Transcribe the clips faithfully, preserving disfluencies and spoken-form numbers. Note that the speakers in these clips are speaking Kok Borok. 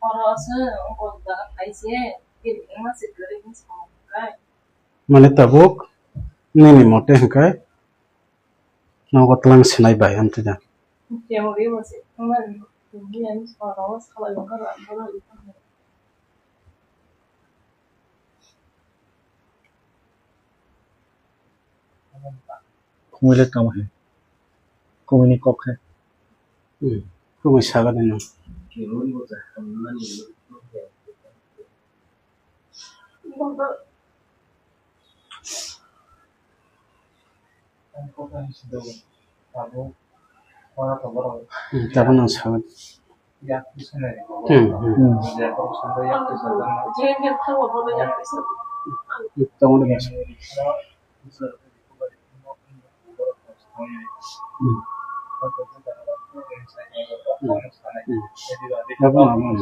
Oro se ongkor da kaise, kiri ma se kiri ni samung kai. Mane tabuk nini mote hwnkhe nogo twlang sinai bai amtwi da. Kemuri ma se thangmani, kemuri ani soro salai ongkha ra, ongkha ra. Kumui le tamo hai. Kumui ni kok hai. Hmm. Kumui saga de no. Hmm, tabuk nang saga. Hmm, hmm. Hmm. Tongo de bas. Hmm. Hmm. Hmm. Abo abo. Hmm, hmm.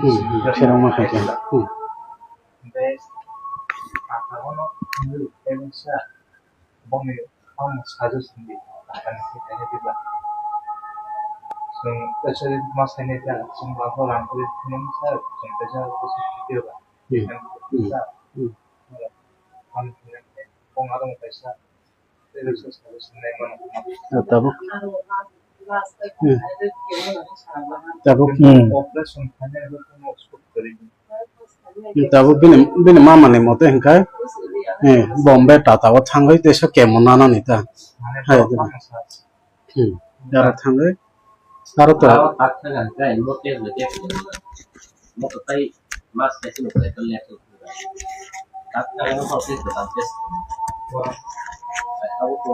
Hmm, hmm. Sirang ma khai khe. Hmm. Hmm. Hmm. Hmm. Ah, tabuk. Hmm. Tabuk. Hmm. Hmm, tabuk bini, bini mama ni mote hwnkhe, eh, Bombay Tata o thangwi teisa kemo nanani ta. Hai, hmm. Aro thangwi, aro to. Aro tak thang ang khe, mo test le test le. Mo to tai mas kaisa no khlai to le to. Tak thang ang mo test le test. Abo to,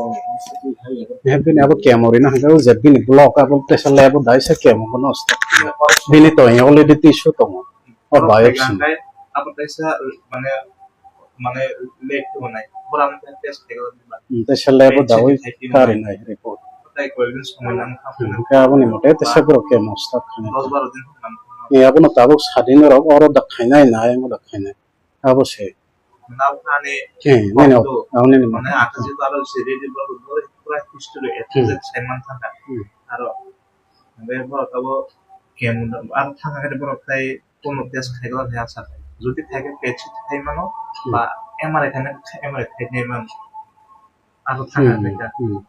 eh, bini abo kemo rina hwnkhe, o je bini block abo tesa lebo dai se kemo bono. Bini to already tissue tongo. O biopsy. Abo kaisa, mane, mane, lab to nai. Bora mane test khai khe. Hmm, tei se lab o dawi kari nai report. Tai koi din somoi nang kha. Hmm, khe aboni mote tei se borok kemo start khainai. Dos baro din nang kha. Ni abono tabuk sadin rok oro da khainai nai, amo da khainai. Abo se. Nang kha ni. Hmm, nini, aboni ni mote. Mane ata je baro se ready baro pura history A to Z sai man thang kha. Hmm. Aro, be borok abo kemo aro thang kha borok tai Tono test khai khe asa khai. Jodi khai khe P E T scan khai mano, hmm, ba M R I khai na, M R I khai nai mano. Aro thang, hmm, khai kha. Hmm.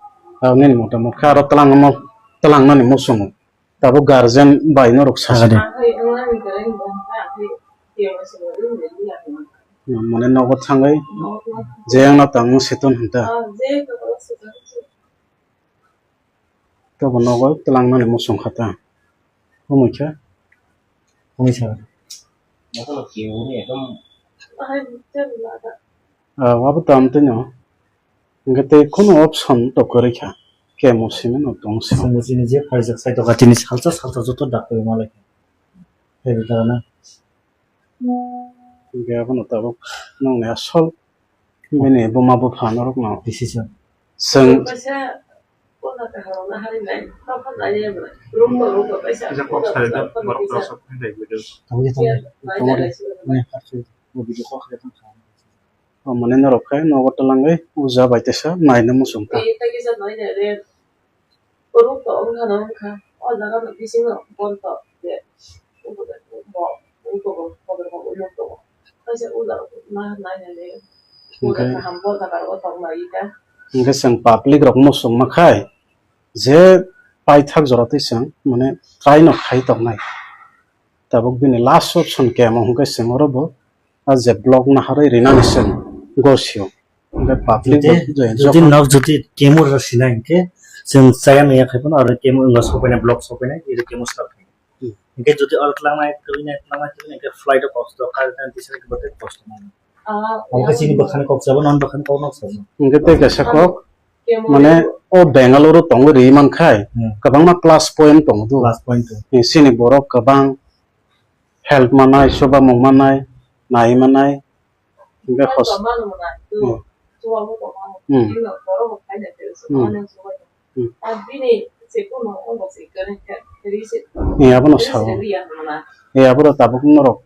Aro nini motamot khe aro twlang mo-, twlang nani muchungo. Tabuk guardian bai norok sasa de. Hmm, mane nogo thangwi je ang no tang seton hinta. Tobo nogo twlang nani muchung kha ta. Humui khe. Humui sa. Ah, abo tam twi no. Hingke tei kheno option to kwrwi kha. Kemo simi no tong simi. Chini je phaijak sai to kha, chini salsa salsa joto dak kwrwi ma lai kha. Hei da na. Hingke abono tabuk nongni asol bini buma bupha norokno decision. Chwng. Kisa kok sari da borok rok sok khe video. Tamo tamo. Tamo tamo. Video kok khe tamo. O mane norok khe nogo twlangwi uja bai teisa naina muchung kha. Borok to wngkha no wngkha, o jaga no bisingo bon to je, bo, bo, bo, bo, bo, bo, bo, bo, kaisa o jaga ma nai nai le. Hwnkhe, kaham bo jaga o tong lai ta. Hwnkhe chwng public rok muchung ma khai, je paithak jora twi chwng, mane, try no khai tongnai. Tabuk bini last option kemo hwnkhe chwng oro bo, a je block naharwi rinani chwng gosio. Hwnkhe public jodi, bo je jodi sok nok jodi kemo rw sinai hwnkhe chwng chaya naiya khai phano aro kemo wngma sopainai, block sopainai, iro kemo start khai. Hmm. Hwnkhe jodi oro twlangnai, twlangnai, twlangnai, twlangnai, hwnkhe flight o kosto, kar tisa bote kosto mano. Ah, hwnkhe chini bwkhani kok chabo, non bwkhani kok nok chabo. Hwnkhe tei kaisa kok, mane o Bangalore o tongwi ri mankhai, hmm, kwbangma plus point tongo do. Plus point tongo. Chini borok kwbang help manai, chuba mung manai, nai manai, hingke hos-, hmm. Hmm. Hmm. Hmm. Eh, abono sao. Eh, aboro tabuk norok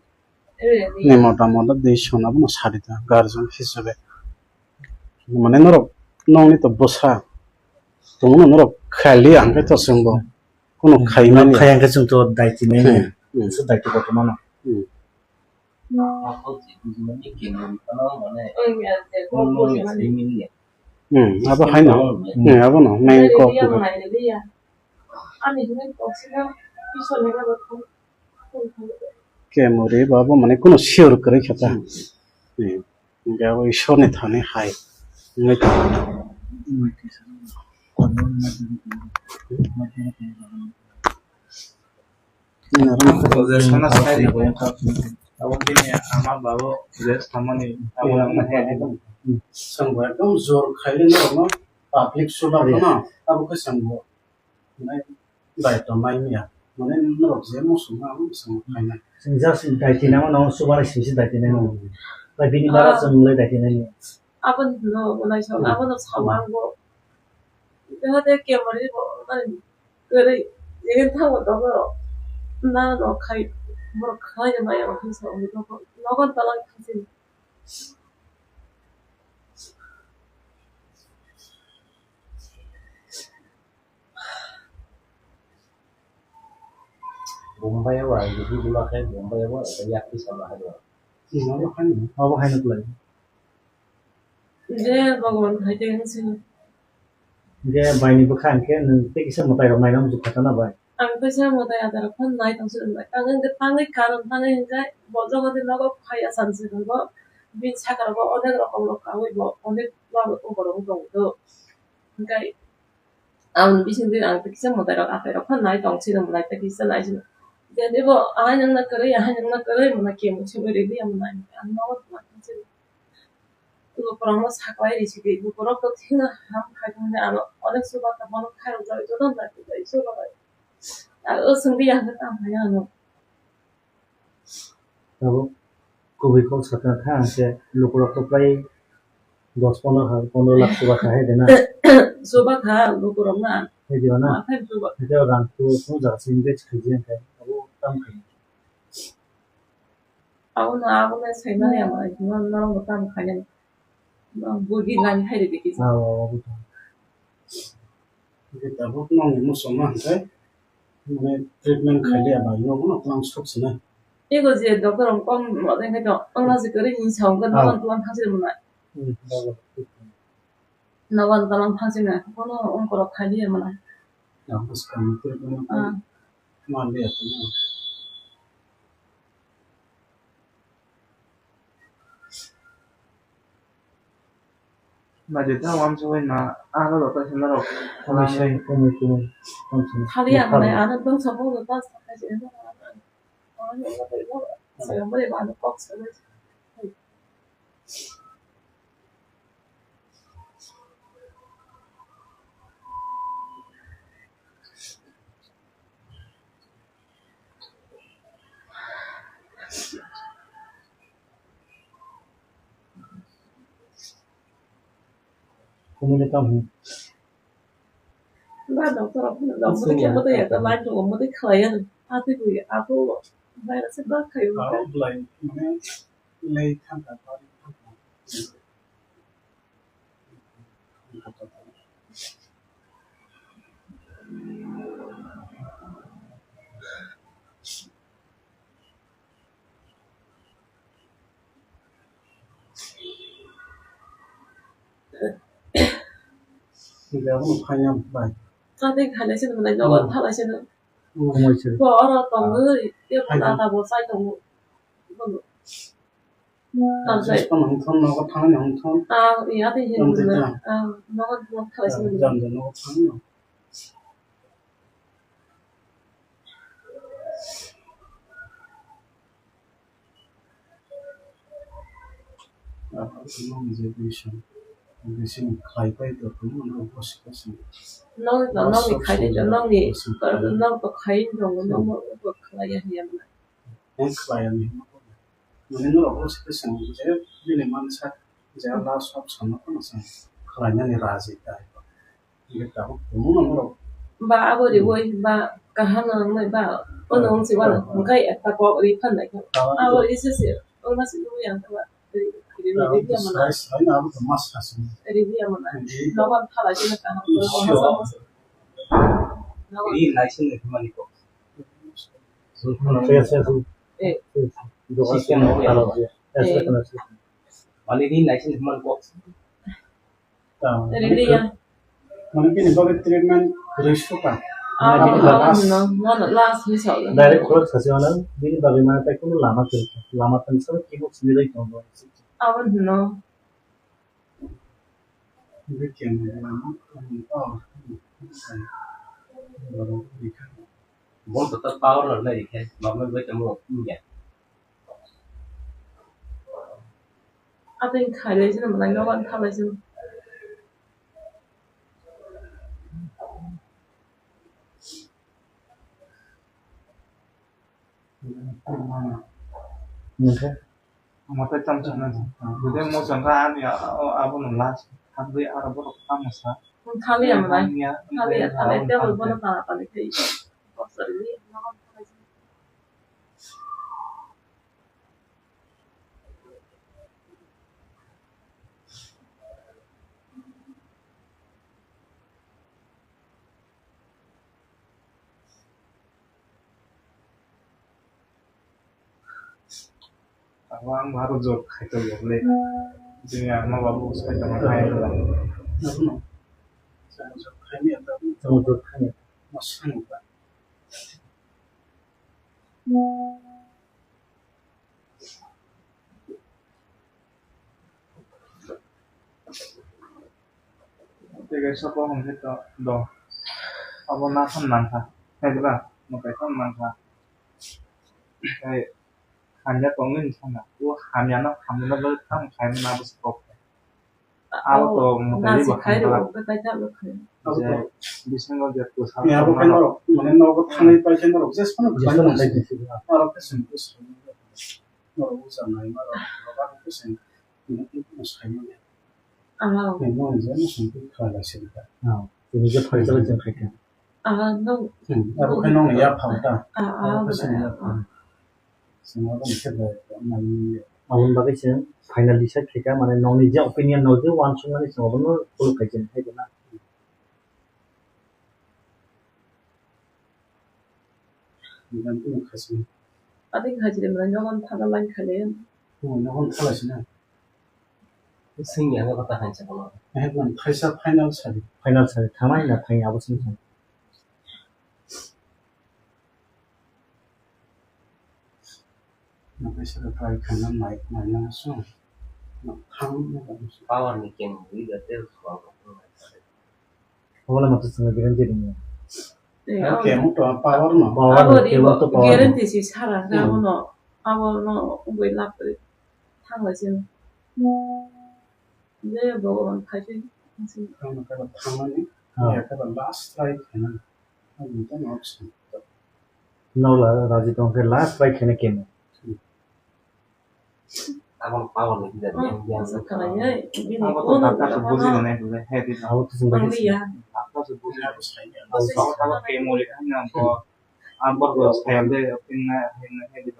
ni mota mota decision abono sadi ta, guardian hisabe. Mane norok nongni to bwsa tongmano norok khaliya hwnkhe to chwngbo kuno khaimani. Khaya hwnkhe chwng to daiti nai. Hmm, hmm. Chwng daiti kotormano. Hmm. Hmm, abo haino. Hmm, abono main kok. Kemuri babo mane kuno sure kwrwi kha ta. Hmm. Hingke abo Ishwarni thani hai wngwi tongo. Abo bini ama babo je samani abo. Chwngbo ekdom jor khaile norokno public chubakhano abo khe chwngbo. Nai, daitwmai miya. Mane norok je muchungma ang bwskango khainai. Chwng just daiti nangma nang chubanai simi se daiti nai nang. Bai bini bara chwng le daiti nai. Aboni hwnwi bo naisok, abono sao ang bo. Jahate kemari bo nai kwrwi. Jegen thango dogo. Na no khai borok khlai maya ang hinsa ang dogo. Nogon talang khasi. Bombay o ang video lima khe Bombay o yakti sama hai. Abo haino, abo haino kwlai. Je Bhagwan hai tei wng sini. Je baini bwkha hwnkhe nwng tei kisa mwtai rok naina muchung kha na bai. Ang tei sa mwtai ada rok phan nai tong sini bai. Ang wngkhe tangwi karon tangwi hwnkhe bo jogo de nogo phai asam se bo bini saka rogo onek rokom rok kawi bo onek borok wng tong do. Hwnkhe Aboni bisingtwi ang kisa mwtai rok atai rok phan nai tong sino mwtai tei kisa nai sino. Jadi bo ahai nangna kwrwi, ahai nangna kwrwi mwnai kemo simi rwdi ya mwnai. Ang nogo tongma khe sini. Lukurokno saklai risi di. Lukurok to thina ham khai thangde ano onek chuba tamo khairok jagwi joto nai tei chuba bai. Ang o swngdi ya hwnkhe tamo ya ano. Tabuk kubui kok sakha kha, hwnkhe lukurok to prai dos pondro ha, pondro lakh chuba kha hai de na. Chuba kha lukurok na. Hai de na. Ma khai chuba. Hai de rang tu tu jaga se invest khai je hwnkhe abo tam khai. Abo na, abo na sai na ya ma, no, no, no, tam khai ya. No, bugi nani hai de ki. Ah, abo tam. Hwnkhe tabuk nokni muchungma hwnkhe, mane, treatment khailiya bai, nogo no twlang sok sinai. Ego je doctor rok kok mothe khe to, wngna je kwrwi hinwi sa, hwnkhe nogo no twlang thangsi rwmwnai. Hmm, nogo. Nogo no twlang thangsi rwmwnai, bono wngkorok khailiya mwnai. Ang bwskang treatment khe manliya tongma. Naidi ta uansugui na, ano rok kaisa norok. Komui se, komui, komui, komui se. Khali ang nai, ano dong sabu no ta sa khai se. Ano, ano, ano, ano, ano, ano, kok sa. Kumune tamo. Ba doctor rok phano doctor khe mwtai ya ta line rok mwtai khlai ya. Atwi bui apo virus ba khayo. Aro blai mane lei thangka bari thangka. Kati khalai se nang nai nogo thalai se nang. Bo oro tongwi tei bo nata bo chai tongo. Tamsai. Nogo thangni hongthong. Ah, iya tei hin. Ah, nogo nogo thalai se nang. Nokni to nokni khai de nokni nok to khai tongo nokno khlai ya hiya. Ang khlai ya ni. Mane norok o se swng je bini mansa je last option no kono swng khlainani raji tai. Ba abo riwi ba kaham nang nai ba ono wng si ba hwnkhe ekta kok ri phan nai khe abo ri se se wng ma si nugui ang khe ba. Ribia mana. Ribia mana. Nobar thala jina kaham. Sure. Nobar. Ri naising ni himani kok. Yes, yes. Eh. Yes, yes. Mali ri naising ni himani kok. Ribia. Mane bini bagwi treatment kwrwi suka. Ah, mane bini bagwi ah, last, no, no, no, last ni sa. Direct khorok sasi mano, bini bagwi mane tai kunu lama kwrwi kha. Lama tang sa keyboard simi dai tongo. Abo no. Bini khe lama, oh, bol to ta power no nai khe, mama bai tamo ya. Atwng khailai sino, belai nobar thalai sino. Oke. Omo tei tamo sana. Bude mo jangka ani abono last. Hamri aro borok tamo sa. Thali ya mana. Thali ya, thali table bono tana tani khai. Bosor ni nobar thalai sino. Abo ang baro jor khaito le. Jini ang no babu sai tama khai. Abono. Jor khai ni ata. Jor khai ni. Masang ba. Tei kaisa kok hwnkhe to do. Abo naphano nangkha. Hai diba? Mwtai phano nangkha. Tei hamya tongwi wngkha na. O hamyano, hamyano bagwi tamo khaimani abo se kok. Abo to mwtai nasi bo khai hamya. Rw, kaisa lo khai. Je bisingo je twsa. Abo khe norok, mane nogo thangwi paikhe norok jesphano khlai mano. Norok khe chwng twsa. Norok bwsa nai mano, norok khe chwng. Tini tini tini saimanya. Ah. Tini tini je no songpi khala sirika. Ah, tini je phai chala jeng khaika. Ah, no. Hmm, abo khai nong ya phang ta. Ah, ah, abo khai sini ya phang. Sini abo ni khe bai nai. Aboni bagwi se final decide khaika, mane nongni je opinion no je uansukmani se abono follow khai jeng khaika na. Adi khachi de mane nogon thana line khale. Hmm, nogon thala sina. Sing ya ko ta hancha kono. Eh, kon thaisa final sadi. Final sadi thangna ina thang abo sing. Naisara try khaina nai, naina su. Thang. Power ni ken wi da tel khwa ko. Ola mata sanga guarantee dong. Eh, kemo to power no. Power no, kemo to power no. Guarantee si sara na. Hmm. Abono, abono ungui lap thang lai sin. Je Bhagwan khai se. Thang no kala thang ni. Ah. Ya kala last try khaina. Nola raji tong khe last bai kheno kemo. Abang power ni tidak yang yang. Abo to doctor se buji nai nai he di. Abo to sing bai. Doctor se buji nai. Abo to kemo le kan yang ko. Abor ko sayal de pin na he na he di.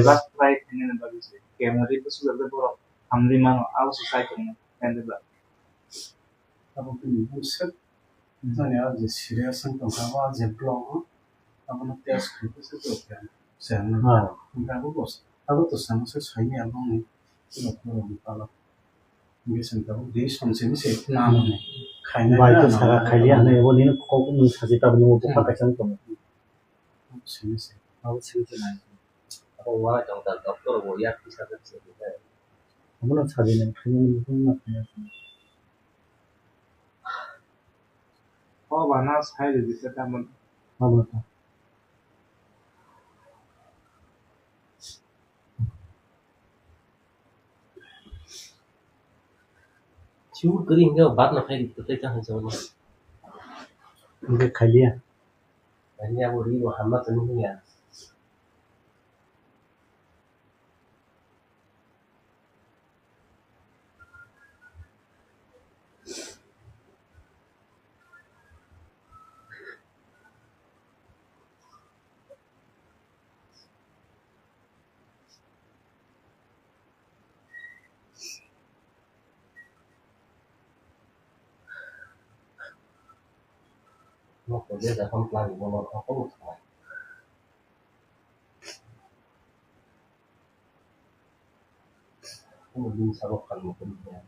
Last try kheno na bagi se. Kemo di to sudah de borok. Hamri mano abo se sai kheno. He di ba. Abo kini buset. Jani a je serious wng tongkha, o je block o, abono test khaikhe se block ya. Chengna. Ah. Hingkhe abo bo, abo to samo se saini abo ni block borok ni pala. Hingkhe chwng tabuk di som simi se namo ni. Khaina bai na to sara namo khailiya namo. Hwnwi abo nini kok nwng sachi tabuk nini bupha kaisa wng tongo. Abo simi se. Abo simi se nai. Abo uana chwng ta doctor bo yak kisa kisa se. Abono sachi nai khaina nini bupha ma khaina. O bana sai rwdi se tamoni. Abo ta. Siu kwrwi hwnkhe bat no khai rwdi, tei ta hwnsa hwnwi. Hwnkhe khailiya. Khailiya, abo rwi bo hamma tongwi hwnwi ya. Nokto je da kam plan bono ako thai. Omo bini sabo khalmo kori ya.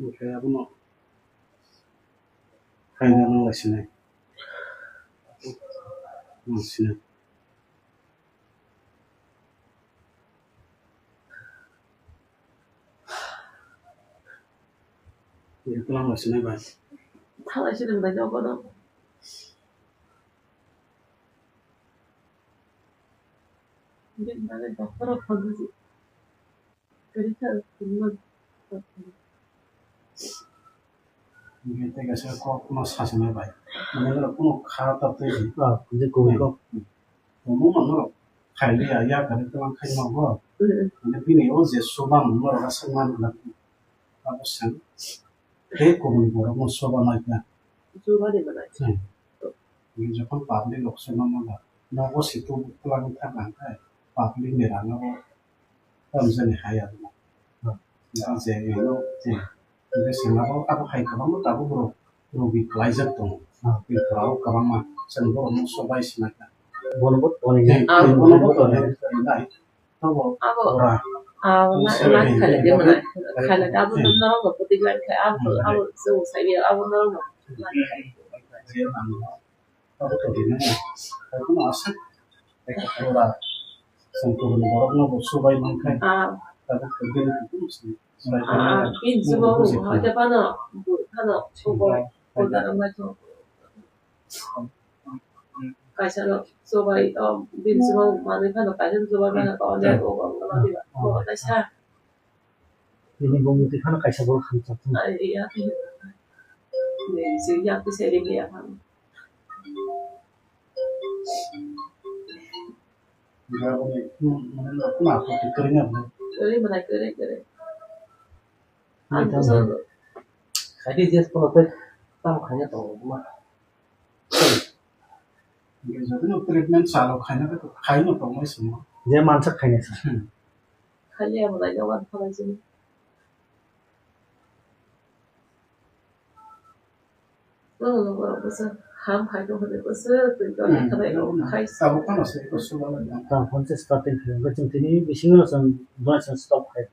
Oke, abono khaina nang lai sinai. Nang sinai. Ini tulang lai sinai bai. Thalai sinai bai, jogo no. Bini bagwi doctor rok phagwi. Hingke tei kaisa kok no sachima bai. Mane norok kunu kha ta twi di. Ah, je kubui kok. Omo no norok khai liya, ya kare tei khai ma bo. Mane bini o je soba no norok aswk man na. Abo se tei kubuni borok no soba nai kha. Soba ni manai. Hmm. Jokhon public rok se ma ma ba. Nogo se tu twlangwi thang kha, public ni rang abo. Tamjani hai abo. Jang se ino, je, je sengabo abo hai kwbangma tabuk rok, rok bi kwlaijak tongo. Tripura o kwbangma, chwng borok no sobai sinai kha. Bono bo tonwi nai. Bono bo tonwi nai. Abo ora. Abo na, na khaile de mana. Khaile de abo norok no putik lai kha, abo, abo chwng sai bi abo norok no. Je nang. Abo to bini no. Abo no aswk. Eko pura. Songkuru ni borok no bo subai man khai. Ah. Abo to bini kutung si. Ah, bini subai ho, hoite pano, bu-, pano, subai. Hoite pano mai to. Kaisa no subai, oh, bini subai manwi pano, kaisa subai mano, oh, le, oh, oh, oh, oh, oh, kaisa. Bini bumung twi phano kaisa borok hamjak thung. Ai, ya, ya. Ni si ya, ki seri ni ya, phano. Kwrwi manai, kwrwi, kwrwi. Ang to khaidi je kono tei tamo khaina tongo ma. Jotono treatment chalo khaina to khaino tongmai simo. Je mansa khaina sa. Hmm. Khali abo lai jawan khalai sini. Nono borok bwsa ham khai tong hwnwi bwsa twi tong khalai rok khai. Abo phano se ko suba lai. Tamo phone se starting khai. Chwng tini bisingo chwng dua chwng stop khai.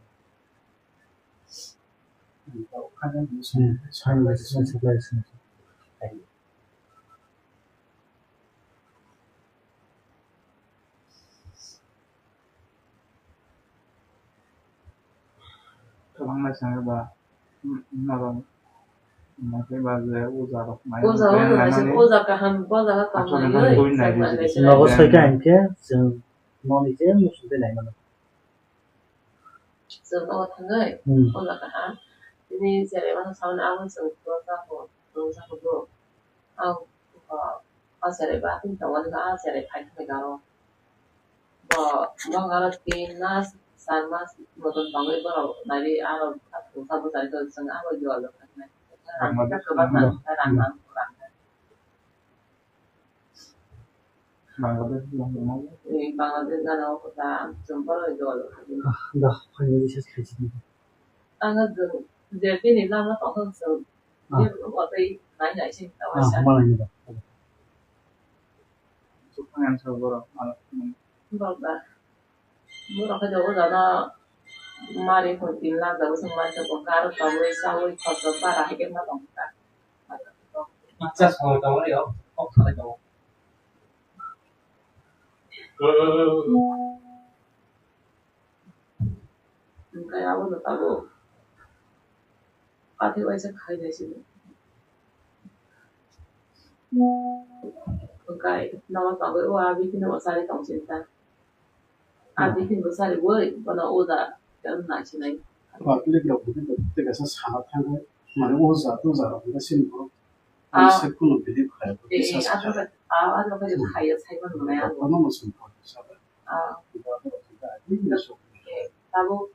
Kwbangma chwng ba, norok, oja rok, oja kaham, oja kaham. Nogo soika hinkhe chwng noni je muchung tei naimano. Chwng nogo thangwi, hmm, oja kaham. Tini cherai mano samani abo chwng tongsa kho, tongsa kho bo. Ang, o, o cherai ba, tini tongo, nini a cherai phai thangwi garo. Bo, bo garo tin mas, char mas, motom tongwi borok nari aro tongsa bwchari tong chwng abo dual rok thangwi. Ang ma kwbang ma, rang ma, rang ma. Bangladesh gana o kota, chwng borok ni dol. Ah, da, finally ses khaisi ni. Ang jwng je bini lama tong thang chwng. Ah. Je o tei nai nai sing ta. Ah, waisa. Malai ni da. Chukang ang sa borok, ah. Borok da. Borok hai da o jana mari hwn tin lakh da bwswk mai se bo kar tongwi chawi khorsa bara hai khe ma tong kha. Pictures bo tongwi o, kok salai tongo. Hwnkhe abono tabuk. Kathi waisa khai nai sini. Hwnkhe nono bagwi o abi phino bo chari tong sini ta. Abi phino bo chari boi bono uda kan nai sinai. Public rok bo tei kaisa sana thangwi mane o ja to ja rok hwnkhe sini borok. Ah. Ani se kuno video khai. Eh, eh, kisa sa. Abo khe, ah, abo khe khai ya sai man mane abo. Kono mo sum ko sa. Ah. Abo khe tabuk.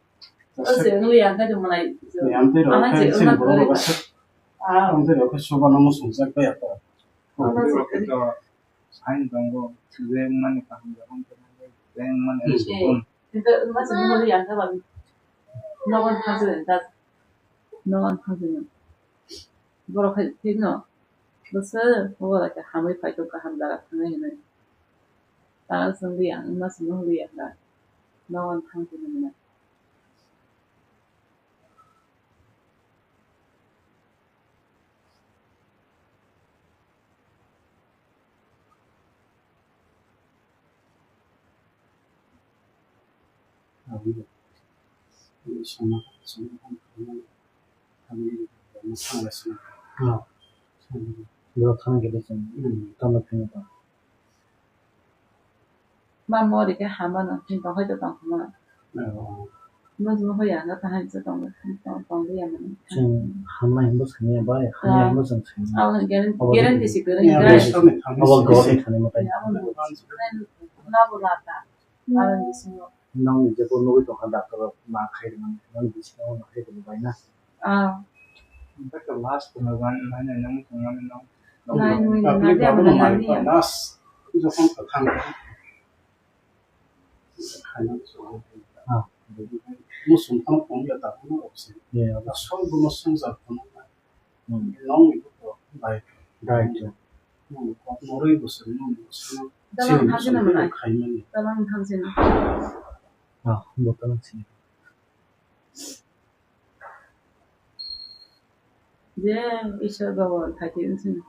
Ose nui yang ka jumlai. Yang tei rok Ana kai je sini una borok kore. Rok aswk. Ah. Ang tei rok kai soba no muchung jak bai apa. Ana je kore. Sain tongo, je mani kaham jaga, je mani Hmm. sukun. Kintu wngma se nui yang ka bang. Nogon thang se ta. Nogon thang se. Borok hai thik no. Bwswk obo bai khe hamwi phai khe kaham jaga thangnai hinwi. Tara chwng liya, wngma chwng liya kha. Nogo thang tini hinwi. Borok thang khe de chwng tamo thangwi tong. Ma mori khe hama no, chini tong hai to tong khama. Oh. Mujung hoya no ta hai se tong, tong, tong liya mani. Chwng hamma hinbo sani ya bai, hamma Ah. hinbo chwng sani. Abo guarantee, Abo guarantee guarantee. si kwrwi Abo guarantee. Abo guarantee thani mwtai. Abo no. Na bo lata. Abo ni bisingo. Nang ni jebo nugwi tongkha doctor rok ma khai rwmani, nang ni bisingo ma khai rwmani bai na. Ah. Doctor last no ban nai nai nang tongmani nang. Nai nui Public nai babu nang nai nai nai. Last. Jokhon kwthang. Ah. Muchung phano tong ya ta phano option. Yeah. Asol bono swngchar phano. Hmm. Nong ni buto bai. Bai. Hmm. Kok noroi bwswk nong bwswk. Dalang thang sina mwnai. Khaimani. Dalang thang sina. Ah, bo dalang sina. Je Ishwar Baba thai thai sina.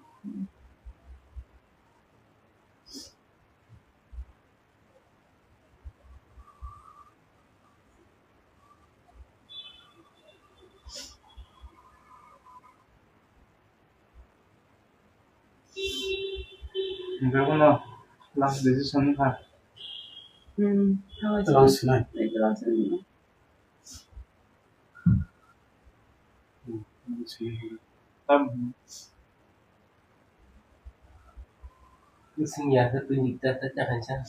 Hingke bono last decision wngkha. Hmm, tamo Tamo sinai. Tamo sinai. Sing ya, satu juta saja kan, sah.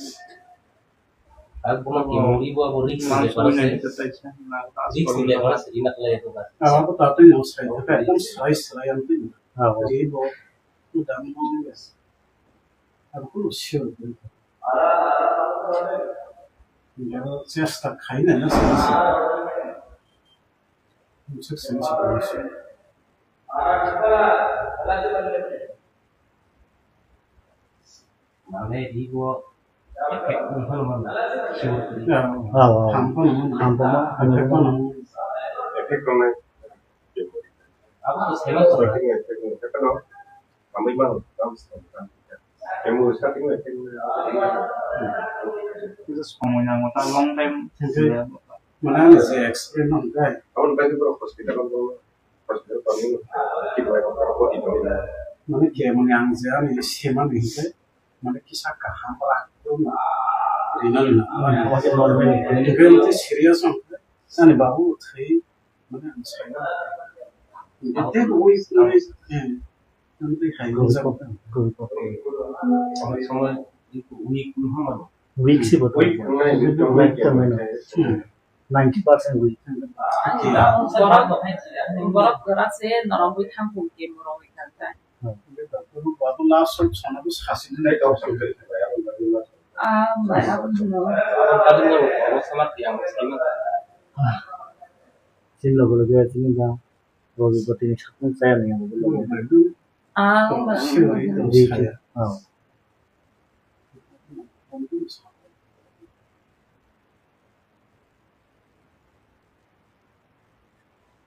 Aku mah kemuri, bu, aku risk ni, sah. Risk ni, sah, ini nak lah itu, kan. Ah, aku tak tahu yang saya, tapi kan saya, saya yang itu. Ah, oh. Jadi, bu, udah mau, ya. Aku sure. Chesta khaina na sini si. Chesta sini si. Mane ribo effect ni hono man sure. Ya. Ah, ah. Hampa no. Hampa no. Effect no. Effect no. Abo to sema to. Effect no. Effect no. Kami bang, kami sedang. Yang mau starting lah, yang Itu semua yang mau long time. Mana ni saya explain nang kai. Kamu kan juga hospital, kamu hospital kami kita orang orang kau di mana? Mana kayak mana yang saya ni sema ni kai. Mana kisah kaham lah tu mana. Rina rina. Mana hospital ni. Itu serius nang kai. Sana bahu thai. Mana saya. Itu week, week. Tei hai Group rijak. Of, group of. Samai samai weak wngma no. Weak si bo. Weak wngmani. Weak wngmani. Hmm. Ninety percent weak. Borok, borok gora se norok bai thang pung ke morok bai thang ta. Hmm. Babu last song sana bu sasi ni nai kau song kari kari. Ah, mai abon no. Abon kali no, abon sama tiang sama. Sin lo bolo dia sin da. Robi botini sakni chaya ni ang. Ah, ma. Di ki. Oh.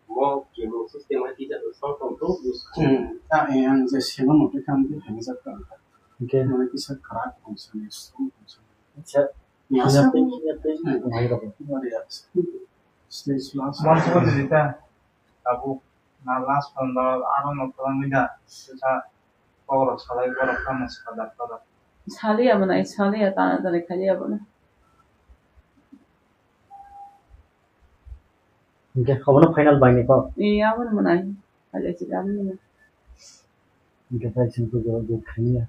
Mo kebo system hai kisa song song to bus. Hmm. Ah, eh, ang je sima mo pe kam di hanya jat ka. Okay. Mana kisa karak kong sa ni song kong sa. Acha. Ni asa. Ni ate, ni ate. Hmm. Ni ate. Ni ate. Stage last. Mon ko di ta. Tabuk na last panda aro no twlangwi da, sesa kokrok salai borok tamo saka dakta da. Saliya mwnai, saliya tana tani khaliya bono. Hingke obono final bai ni kok? Ee, abono mwnai. Khaliya si abono mwnai. Hingke tai sini ko jawab jawab khaniya.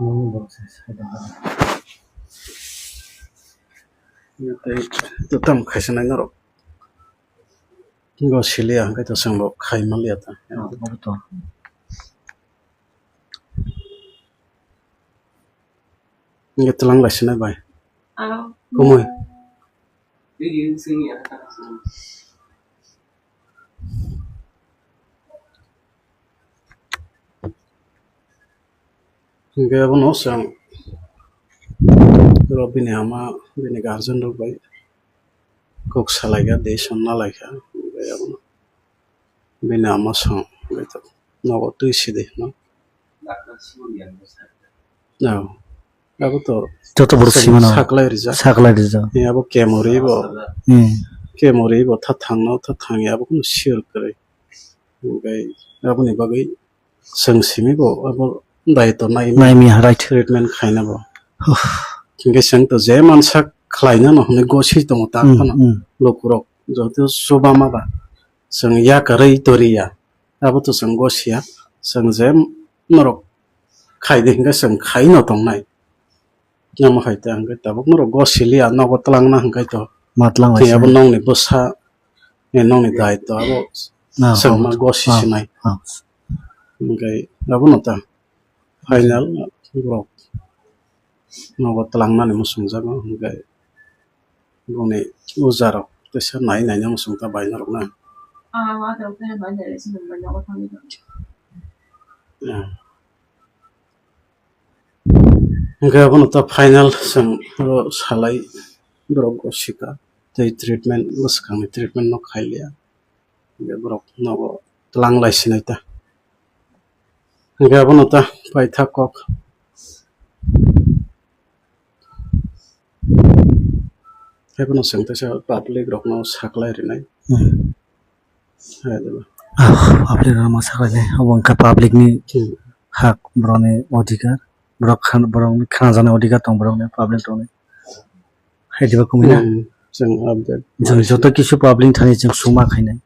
Nini borok se sai tongkha. Tei to tam khaisa nai norok. Go siliya hwnkhe to chwng bo khai manliya ta. Obo to. Hwnkhe twlang lai sinai bai. Kumui. Hwnkhe abono chwng oro bini ama, bini guardian rok bai kok salaikha, decision nalaikha. Hwnkhe abono bini ama chwng nogo twi sidi hino. Abo to joto borok chwng simano saklai rijak. Saklai rijak. Abo kemuri bo. Hmm. Kemuri bo tha thangno, tha thangya abo kunu sure kwrwi. Hwnkhe aboni bagwi chwng simi bo abo daitw nai. Naimi, right. Treatment khaina bo. Huh. Hwnkhe chwng to je mansa khlainano hwnwi gosi tongo ta. Hmm, phano. Hmm. Lukurok joto chubama ba chwng yakarwi toriya. Abo to chwng gosia, chwng je norok khai di hwnkhe chwng khaino tongnai. Omo hai ta hwnkhe tabuk norok gosiliya, nogo twlangna hwnkhe to. Ma twlang lai abo nongni bwsa, eh, nongni daitw abo. Chwng ma gosi sinai. Hwnkhe abono ta final borok nogo twlangnani muchungjago hwnkhe. Boni ujarok teisa nai nai nang sung ta bai norok na. Ah, wa ta khe bai nai sung bai nogo thangwi tong. Ya. Hwnkhe abono ta final chwng oro salai borok go sika tei treatment bwskangni treatment no khailiya. Hwnkhe borok nogo twlang lai sinai ta. Hwnkhe abono ta paithak kok. Haiphano chwng teisa public rokno saklai rinai. Hmm. Hai diba? Ah, public rokno saklai nai. Obo wngkha public ni hak, borokni odhikar. Borok khan-, borokni khnajaknai odhikar tong borokni, public rokni. Hai diba kumui na? Hmm, chwng update. Chwng joto kisu public thani chwng suma khainai.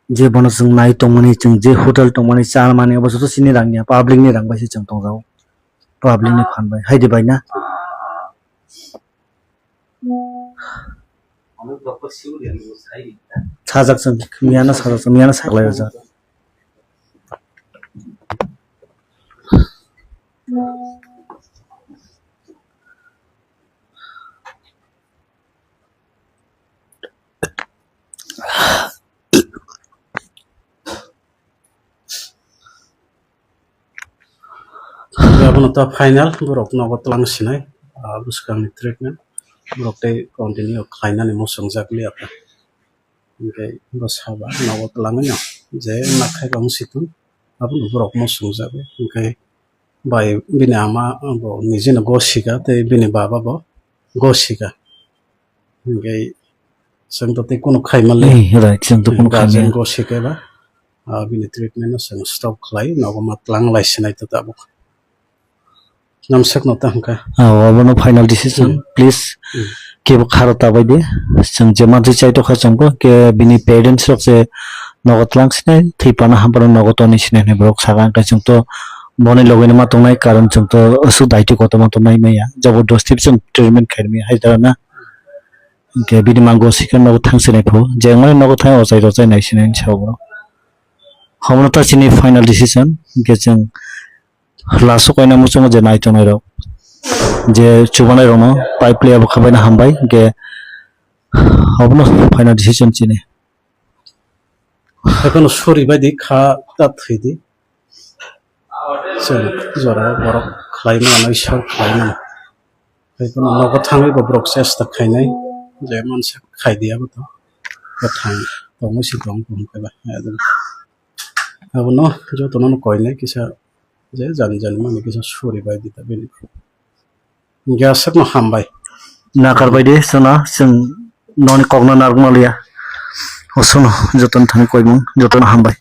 Je bono chwng nai tongmani, chwng je hotel tongmani, cha mani, obo joto chini rang ya, public ni rang bai se chwng tongjago. Public ni phan bai. Hai di bai na? Sajak chwng, miya no sajak chwng, miya no saklai rijak. Abono ta final borok nogo twlang sinai, ah, bwskangni treatment borok tei continue khlainani muchungjak liya ta. Hwnkhe bo saba nogo twlangwi no je nakhai rok wng si thung, abono borok muchungjago. Hwnkhe bai bini ama bo nijeno gosika tei bini baba bo gosika. Hwnkhe chwng to tei kunu khai manliya. Eh, right, chwng to kunu khai manliya. Guardian gosika ba, ah, bini treatment no chwng stop khlai, nogo ma twlang lai sinai to tabuk. Namsakno ta hwnkha. Ah, obono final decision, hmm, please. Hmm. Kebo kharo ta bai di. Chwng je manthwi chai tokha chwngbo, ke bini parents rok se nogo twlang sinai, thwi pano ham pano nogo tonwi sinai hinwi borok saka, hwnkhe chwng to boni logi no ma tongnai, karon chwng to aswk daitwi kotorma to nai maya. Jabardasti chwng treatment khai maya hai jora na. Hwnkhe bini mango sikhe nogo thang sinai pho, je wngmani nogo thang ochai rochai nai sinai hinwi sa borok. Obono ta chini final decision, hwnkhe chwng Laso kaina muchungo je nai tongnai rok, je chubanai rokno pipe liya bo khabaina hambai, hwnkhe obono final decision chini. Haikheno sori bai di kha ta thwi di. Chwng jora borok khlai mano, Ishwar khlai mano. Haikheno nogo thangwi bo borok chesta khainai, je mansa khai di abo to. Kwthang tongwi si tong tong khe ba. Abono jotono koinai kisa je jani jani mani kisa suri bai di ta bini. Hwnkhe aswkno hambai. Nakar bai di chwngno, chwng noni kokno narwkma liya. Aswkno jotono thani koimung, jotono hambai.